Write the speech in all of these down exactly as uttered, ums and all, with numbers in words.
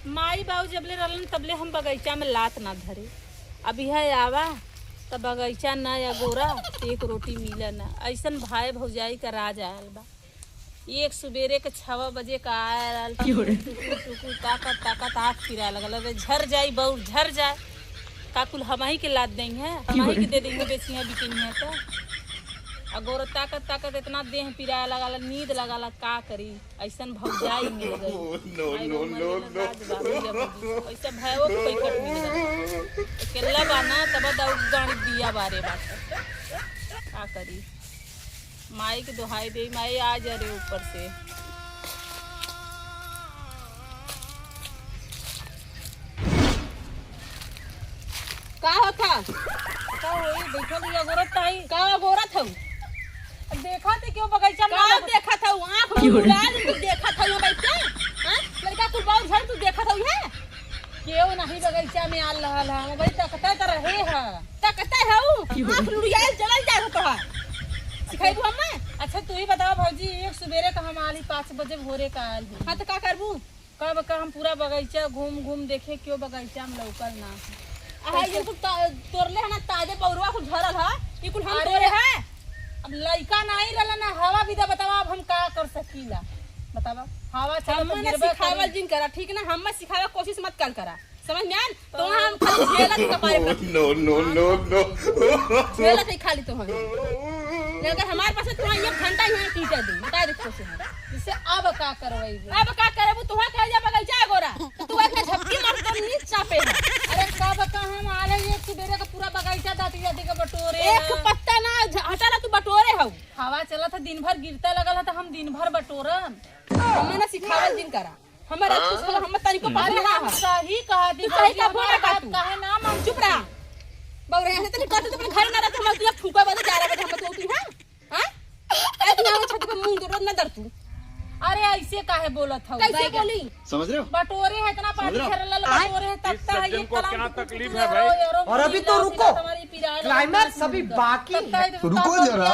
माई बाबू जबले रहलन तबले हम बगइचा में लात ना धरे। अब इहे आवा त बगइचा ना अगोरा, एक रोटी मिले ना। अइसन भाई भौजाई का राज आयल बा। एक सुबेरे के छवा बजे का आयल, टुकुर टुकुर ताकत ताकत आँख पिराए लगल। अरे झर जाई बउर, झर जाए। का कुल हमही के लात देइहैं, हमही के दे देइहैं, बेचिहैं बिकिहैं त। अगोरा ताकत ताकत एतना देह पिराए लगल, नींद लगल, का करी। अइसन भौजाई मिल गई। No, no, no, no। अइसे भयवो के कोई कट मिल गई। अकेला बा ना, तब दौड़ गाड़ी दिया बारे बाटे। का करी? माई के दोहाई दे, माई आ जा रे ऊपर से। का होत ह? का होई? बैठल ही अगोरत ताई। का अगोरत हऊ? देखा थे क्यों बगीचा में का लग- देखत हऊ? आँख में गुलाल तू देखत हऊ बैठ के? हाँ? लड़का कुल बाउर झर तू देखत हऊ है? केहू नहीं बगीचा में आल रहल ह। हम भाई तकते त रहे ह। तकते हऊ? आँख लुढ़ियाइल चलल जाए हो तोहार। सिखाइबू हमें? अच्छा तू ही बताओ भौजी, एक सुबेरे का हम आली पाँच बजे भोरे का आल हई। हाँ तो का करबू? कब का हम पूरा बगीचा घूम घूम देखे, क्यों बगीचा में लौकल ना। आ, ये कुल ता-, तोड़ले है ना, ताजे बउरवा कुल झरल है, ये कुल हम अरे तोड़े हैं। अब लइका नहीं रहला ना, हवा विदा बतावा, अब हम का कर सकीला? बतावा, हवा चलत हम ना गिरबे सिखावल करी। जिन करा, ठीक ना, हम सिखावे कोशिश मत कर करा, समझ में आयल? तो हम खाली झेलत कपारे पर। No, no, no, no। झेलत ही खाली तो हम। अगर हमारे पास तो एक घंटा ही कीटा दे, बता दे कैसे है। जैसे अब का करवाई? अब का करबू? तुहा कह जा बगीचा गोरा, तो तू अपने झपकी मार तो नीच चापे है। अरे कब का हम आले एक सुबेरे का पूरा बगीचा दाती दाती का बटोरे एक है। पत्ता ना झ-, हटा ना, तू बटोरे हऊ। हवा चलत है, दिन भर गिरता लगल है, तो हम दिन भर बटोरम। हमें ना सिखावल जिन करा। हमर रात कुछ हम तनिको अरे पसंद ना हम है। सही कहा दी तू सही भौजी, का बोला हमार का बात तू? काहे ना मानती? चुप रहा। बउरे, ऐसे तनी करते तो अपने घर ना रहते, हम तुझे फूका बजे जा रहे हम तो तू, हाँ? हाँ? अरे तू हमारे छत पे मुंह दो ना दर तू। अरे ऐसे काहे बोलत हऊ? कैसे बोली? समझ रहे हो? बटोरे है इतना पानी समझ रहे हो? झरल, बटोरे है तब इस तक सज्जन ये को कलम क्या कुछ तकलीफ कुछ है रो, भाई? रो, रो, और अभी तो रुको। क्लाइमैक्स अभी बाकी है। रुको जरा,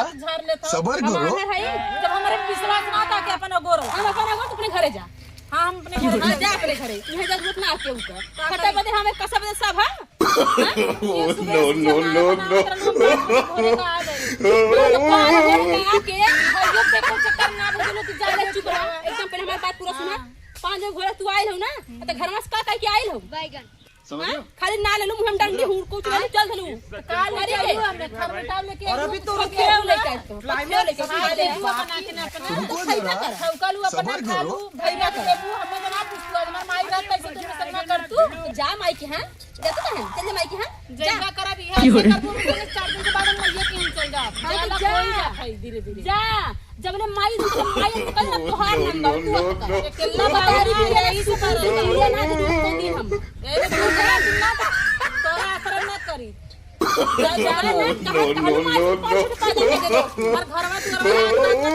सबर करो। हमारे है, जब हमारे विश्वास ना था कि अपन अगोरो। हम अपन अगोर, तू अपने घरे जा। हाँ, हम अपने घरे हाँ, जा। जा अपने घरे। इहे जरूरत ना आके उनका। का खटे करी? बदे हमें कसम दे सब, हाँ? हाँ? ये सुबह से जब नो, नो, नो। घरे का आ गए। ये लोग पाँच बजे का आके, और ये देखो चक्कर ना बुझलो कि जा ले, चुप रहा। एकदम पहले हमारी बात पूरा सुना। हाँ। पाँच बजे घरे तू आइल हो ना, तो घर में से का कह के आइल हो? बैगन। समझ हाँ? रहे हो? खाली ना लेलू, मुँह में डंडी हूर, कुछ लेलू, चल देलू। काल अरे, लेके आलू हमने, थर्मोटाल लेके और आलू, अभी तो कुछ रुको। लेके आलू, लेके आए तो। क्लाइमैक्स लेके अभी आए। लेबू बना के ना अपना। रुको तो खैबा जरा, कर। छौका लू अपना सबर खा करो। लू, भैया के लेबू, हमें बना कुछ तू, हमार माई रहत कैसे तू पसंद ना कर तू। जा माई के, हाँ? जा तू कहाँ? चल जा माई के, हाँ? जा। जइबा करब, इहे ऐसे करबू, हम चार दिन के बाद हम माइये के यहाँ चल जाब। हाँ, जा तो ला, जा। कोई जात है धीरे धीरे। जा। जबले माई, जबले माई के कल ना तोहार नाम बा, तू अटका। अकेला बाहरी भी यही से बात है। ये ना दे, उसको दी हम। ए, तू जा, ना तो तोरा आश्रय ना करी। जा, जा, ना, कहाँ, कहाँ माई से पाँच रुपया दे के दे। और घरवा दुआरवा ना, ना, ना, ना, ना, ना, ना, ना,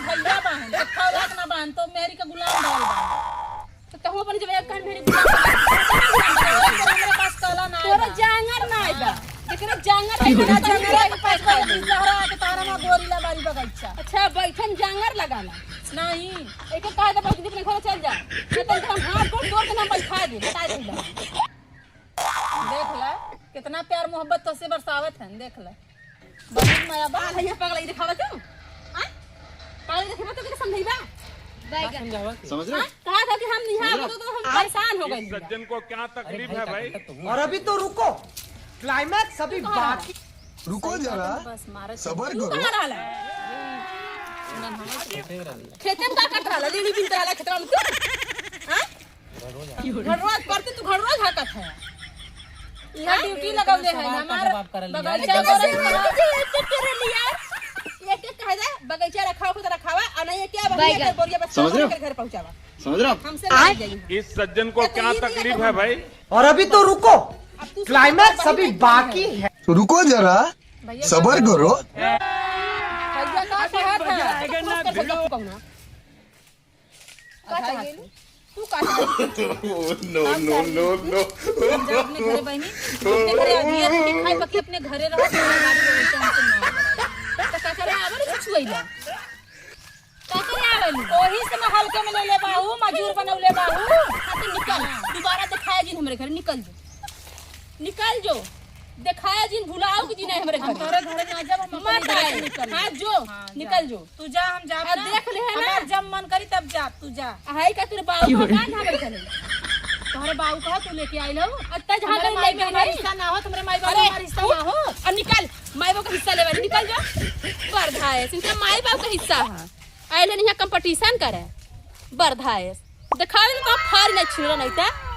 भैया बहन, देखा औलाद ना बहन, तो मेहरी का गुलाम डाल बा। तो तहु अपने जब एक कान मेरे गुलाम बना, हमरे पास काला ना तोरा आएगा। जांगर ना आएगा। जेकरे जांगर है, ना जांगर है, पास का सहरा आके तारा ना गोरीला बारी बगैचा। अच्छा, बैठन जांगर लगाना। नहीं। एक एक कहा था, अपने घर चल जा। ये तो हम हाथ गोड़ तोड़ के ना बैठा दे, बता दे। देख ला, कितना प्यार मोहब्बत तो से बरसावत है, देख ला। बहुत मया बा। आ भैया, पगलाई देखावा तू? आ? पगलाई देखावा तू, के समझाइबा? बैगन। समझ रहे हो? हाँ? कहा था कि हम यहाँ समझ रहे हो? तो, तो हम परेशान हो गए। इस सज्जन को क्या तकलीफ है भाई? और अभी तो रुको, क्लाइमैक्स अभी बाकी। रुको जरा, बस मारा सबर तू करो। कहाँ रहला? खेते में का करत रहला? लेली बिनत रहला खेतवा में तू? हाँ? घरवा करते तू घरवा झाकत है। यहाँ हाँ? ड्यूटी लगौले है, हमार बगीचा करे लिया। एक एक कह दे, बगीचा रखावा, खुद रखावा, और नहीं है क्या, वही बैगन। एक बोरिया बस समझ रहे हो? घर पहुंचावा। समझ रहे हो? हमसे नहीं जाइए। इस सज्जन को तो क्या ये नहीं तकलीफ है भाई? और अभी तो रुको, अब तू क्लाइमैक्स अभी बाकी है। रुको जरा, भैया सबर करो। भैया का कहत है? तो पूछ कर भैया को कहना। का चाही? तू का चाही? No, no, no, no। हम जा अपने घरे बहिनी, अपने घरे आदमी है, अपने खाए पके अपने घरे रहो, अपने गाड़ी में बैठो, हमसे ना लड़ाई। तो का करे, आवे रे छुछुआइला। का करे, ओही से मैं हल्के में ले ले बाहू, मजूर बनौले बाहू। हाँ, तो निकल, दोबारा देखाया जिन हमरे घर, निकल जो, निकल जो, देखाया जिन, भुलाओ कि जिन हमरे हम घर। तोरे घर ना जब हम अपने मत घर से आए। निकल हाँ, जो, हाँ, जा। निकल जो। तू जा, हम जा हाँ, ना। देख ले है ना। हमार जब मन करी तब जा, तू जा। हाय का तेरे बाबू का ना बैठल है। तोहरे बाबू कहा तू लेके आइल हो। और तज हमरे हमारे माई माई बाप हमारे नहीं। हिस्सा ना हो, तुम्हारे माई बाप अरे, हमारे हिस्सा उठ, ना हो। और निकल, माई बाप का हिस्सा लेवा, निकल जा। बरधायस, इनका माई बाप का हिस्सा है। आइल है यहाँ कंपटीशन करे। बरधायस। देखावे में तो फाड़ नहीं छिड़ा नहीं था।